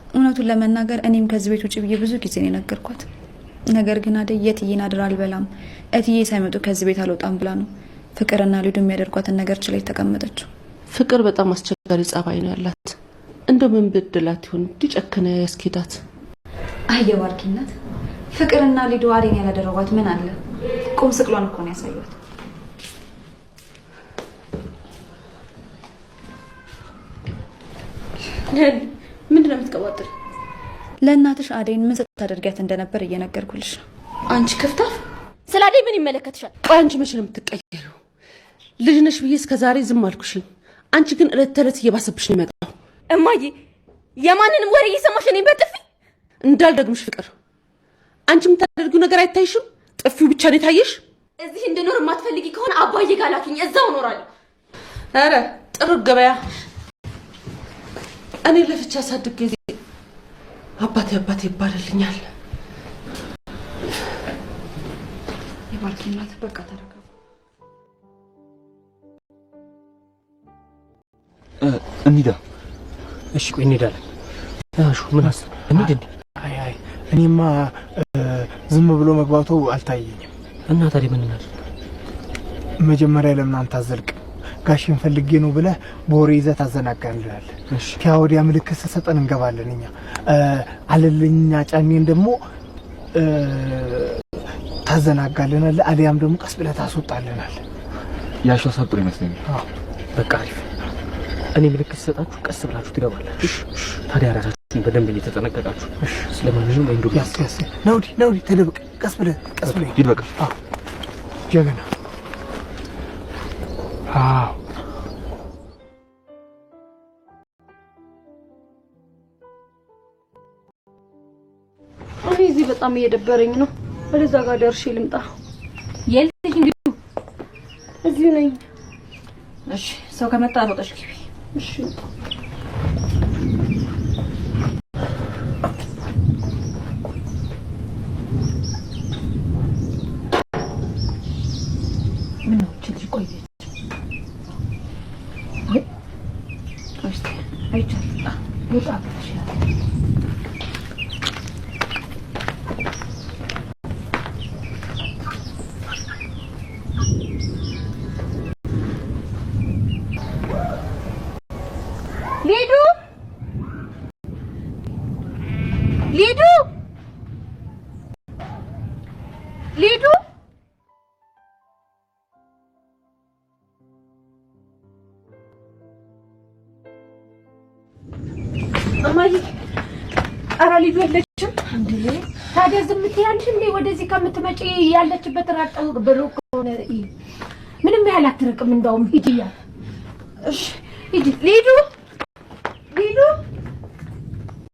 እውነቱን ለመናገር እኔም ከዚህ ቤት ውጭ ብዬ ብዙ ጊዜ ነው የነገርኳት። ነገር ግን አደይ የእትዬን አደራ አልበላም፣ እትዬ ሳይመጡ ከዚህ ቤት አልወጣም ብላ ነው ፍቅርና ሊዱ የሚያደርጓትን ነገር ችላ የተቀመጠችው። ፍቅር በጣም አስቸጋሪ ጸባይ ነው ያላት። እንደው ምን ብድላት ይሆን እንዲጨክነ ያስኬዳት? አይ የባርኪ እናት፣ ፍቅርና ሊዱ አደይን ያላደረጓት ምን አለ? ቁም ስቅሏን እኮ ነው ያሳዩት። ምንድን ነው የምትቀባጥር? ለእናትሽ አደይን ምን ስታደርጊያት እንደነበር እየነገርኩልሽ ነው። አንቺ ክፍታፍ፣ ስለ አደይ ምን ይመለከትሻል? ቆይ አንቺ መቼ ነው የምትቀየሪው? ልጅ ነሽ ብዬ እስከ ዛሬ ዝም አልኩሽኝ። አንቺ ግን እለት ተዕለት እየባሰብሽ ነው የመጣው። እማዬ፣ የማንንም ወሬ እየሰማሽ እኔን በጥፊ እንዳልደግምሽ ፍቅር፣ አንቺ የምታደርጊው ነገር አይታይሽም? ጥፊው ብቻ ነው የታየሽ? እዚህ እንድኖር የማትፈልጊ ከሆነ አባዬ ጋር ላኪኝ፣ እዛው እኖራለሁ። ኧረ ጥሩ ገበያ። እኔ ለፍቻ አሳድጌ አባቴ አባቴ ይባልልኛል። የባርኪ እናት፣ በቃ ተረጋጉ። እንሂዳ። እሺ ቆይ እንሄዳለን። አሹ ምን አሰብክ? እንሂድ እንዴ? አይ አይ፣ እኔማ ዝም ብሎ መግባቱ አልታየኝም። እና ታዲያ ምን እናድርግ? መጀመሪያ ለምን አንተ አዘልቅም? ጋሽን ፈልጌ ነው ብለህ በወሬ ይዘህ ታዘናጋልናለህ። ከያ ወዲያ ምልክት ስትሰጠን እንገባለን። እኛ አለልኛ ጫኔን ደግሞ ታዘናጋልናለህ፣ አሊያም ደግሞ ቀስ ብለህ ታስወጣልናለህ። ያሹ ሀሳብ ጥሩ ይመስለኛል። አዎ። በቃ አሪፍ። እኔ ምልክት ስሰጣችሁ ቀስ ብላችሁ ትገባላችሁ። ታዲያ ራሳችሁን በደንብ እየተጠነቀቃችሁ ስለማንኛውም ወይ እንደው ያስ ያስ ናውዲ ናውዲ፣ ተደብቅ። ቀስ ብለህ ቀስ ብለህ ሂድ በቃ። አዎ ጀግና። አዎ። እኔ እዚህ በጣም እየደበረኝ ነው። ወደዛ ጋር ደርሼ ልምጣ። የልጅ እንግዲህ እዚሁ ነኝ። እሺ፣ ሰው ከመጣ ሮጠሽ ግቢ። እሺ። ምነው ይህች ልጅ ቆየች? ወይ እስቲ አይቻልም። ወጣ ብለሽ ያለ ሊዱ ሊዱ ሊዱ። እማዬ፣ ኧረ ሊዱ የለችም። እንዴ ታዲያ ዝም ትያለሽ እንዴ? ወደዚህ ከምትመጪ ያለችበት ራቅ ብሎ ከሆነ ምንም ያህል አትርቅም። እንደውም ሂጂ እያለ እሺ ሂጂ ሊዱ።